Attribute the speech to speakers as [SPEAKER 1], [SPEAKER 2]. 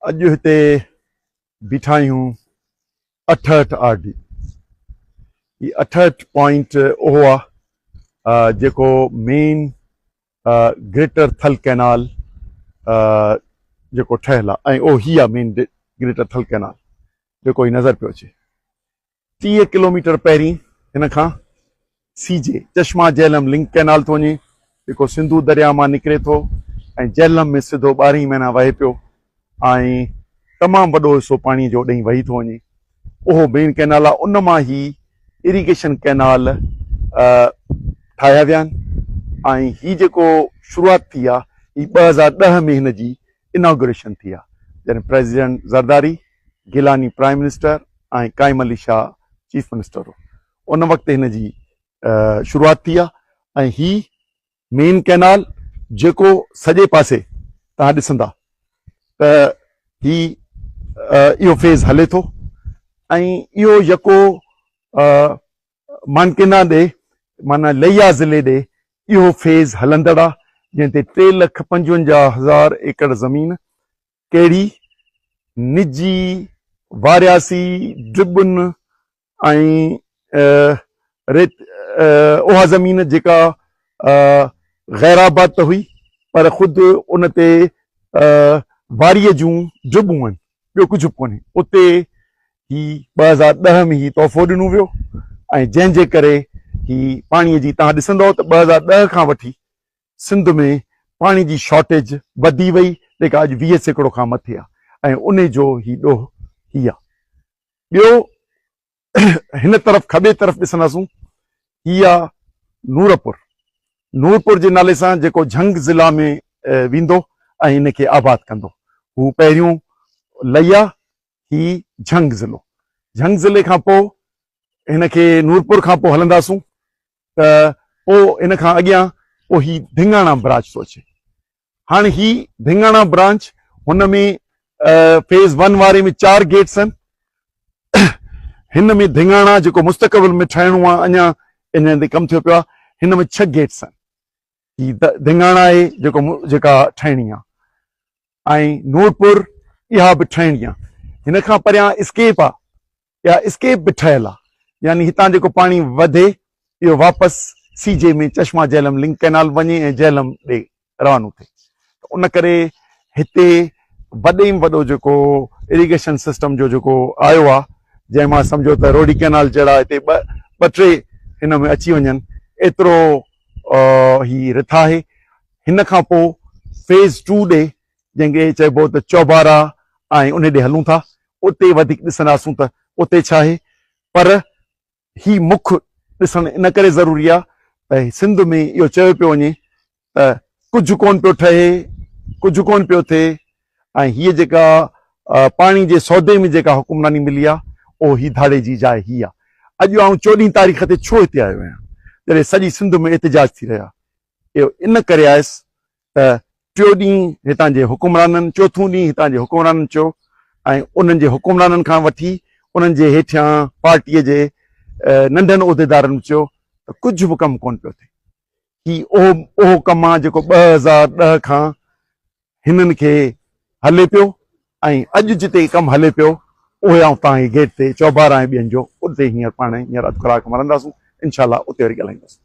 [SPEAKER 1] اڄ هتي بيٺا آهيون 68 آر ڊي. هي 68 پوائنٽ اهو آ جيڪو مين گريٽر ٿل ڪئنال جيڪو ٺهيل آ ۽ اهو هي آ مين گريٽر ٿل ڪئنال جيڪو هي نظر پيو اچي. 30 ڪلوميٽر پهرين هن کان C J Chashma Jhelum link canal ٿو وڃي جيڪو سنڌو درياء مان نڪري ٿو ۽ جهلم ۾ سڌو 12 ئي مهينا وهي پيو ۽ تمام وڏو حصو پاڻي جو اوڏهين وهي ٿو وڃي. اهو مين ڪئنال آهي. ان مان هي اريگيشن ڪئنال ٺاهيا ويا آهن ۽ هي جيڪو شروعات ٿي آهي هي 2010 ۾ هن جي اناگريشن ٿي آهي جڏهن president Zardari, Gilani prime minister ۽ Qaim Ali Shah chief minister هو. ان وقت هن جي شروعات ٿي آهي ۽ هي مين ڪئنال جيڪو سڄي پاسي توهان ڏسندا ته هي اهو فيز هلي ٿو ۽ اهو يڪو مانڪينا ڏي معنيٰ ليا ضلعي ڏي اهو فيز هلندڙ آهي جنهن تي 3,55,000 ايڪڙ زمين ڪهڙي نجي وارياسي ڊٻن ۽ ريت اها زمين جيڪا غير آباد ته هئي پر خود ان تي واريء جون ڊٻون آهن ٻيو ڪجهه به ڪونهي. اتي هي 2010 ۾ هي تحفو ڏنو ويو ۽ جنهن جي ڪري هي پاڻي جي توهان ڏسندؤ ته 2010 کان وٺي سنڌ ۾ پاڻي جي شارٽيج وڌي وئي جيڪا اڄ 20% کان مٿي آهي ۽ انهي جو هي ڏوهه هي آهي. ٻيو هن طرف کٻي طرف ڏسنداسون هي آ نورپور، نورپور جي نالي سان جيڪو جهنگ ضلع ۾ ويندو ۽ ان کي آباد ڪندو. هو پهريون لئيا، هي جهنگ ضلعو. جهنگ ضلعي کان پوء هن کي نورپور کان پوء هلنداسون ته پوء ان کان اڳيان پوء هي ڌڱاڻا براچ ٿو اچي. هاڻي هي ڌڱاڻا برانچ هن ۾ فيز 1 واري ۾ 4 گيٽس آهن. هن ۾ ڌڱاڻا جيڪو مستقبل ۾ ٺهڻو آهي اڃا ان تي ڪم ٿيو پيو آهي، هن ۾ 6 گيٽس آهن. هي ڌڱاڻا آهي جيڪو جيڪا ٺهڻي آهي ۽ نورپور اها به ٺهڻي آهي. هن کان پريان اسڪيپ آهي، اها اسڪيپ به ٺهيل آهي، يعني هتان جيڪو پاڻي وڌي اهو واپس C J ۾ Chashma Jhelum link canal وڃي ۽ جهلم ڏي روانو ٿئي. ته ان ڪري هتي وڏي ۾ وڏو جيڪو اريگيشن سسٽم جو جيڪو آيو آهي جنهن مان سمجهو ته روهڙي ڪئنال جهڙا هتي ٻه ٽي هن ۾ اچي وڃن ايترو هي رٿ آهي. هن کان پوء فيز 2 ڏي جنهن کي چئبو ته چوبارا ۽ ان ڏي هلون ٿا اتي وڌيڪ ڏسنداسون ته اتي ڇا آهي. پر هي مک ڏسڻ ان ڪري ضروري آهي ته سنڌ ۾ اهو چيو پيو وڃي ته ڪجهه ڪونه پيو ٺهي، ڪجهه ڪونه پيو ٿئي ۽ هيء جيڪا پاڻي جي سودي ۾ جيڪا حڪمراني ملي آهي اهو هي ڌاڙي جي جاء هي آهي. اڄ آئون 14 تاريخ تي ڇو هتي آيو آهيان جڏهن سڄي سنڌ ۾ احتجاج ٿي رهيا؟ اهو ان ڪري آيس ته ٽيو ڏينهن هتان جي حڪمرانن، چوٿون ڏينهن هتان جي حڪمرانن چيو ۽ انهن جي حڪمرانن کان وٺي انهن جي هيٺيان پارٽيء جي ننڍن عهديدارن به چيو ته ڪجهه به ڪم ڪونه پيو ٿئي. هي اهو ڪم آ جيڪو 2010 کان هنن کي هلي پيو ۽ اڄ جتي ڪم هلي پيو اهي آئون توهان کي گيٽ تي چوبارا ۽ ٻين جو اتي هينئر پاڻ هينئر اڌ ڪلاڪ مرنداسون انشاء الله اتي وري ڳالهائينداسون.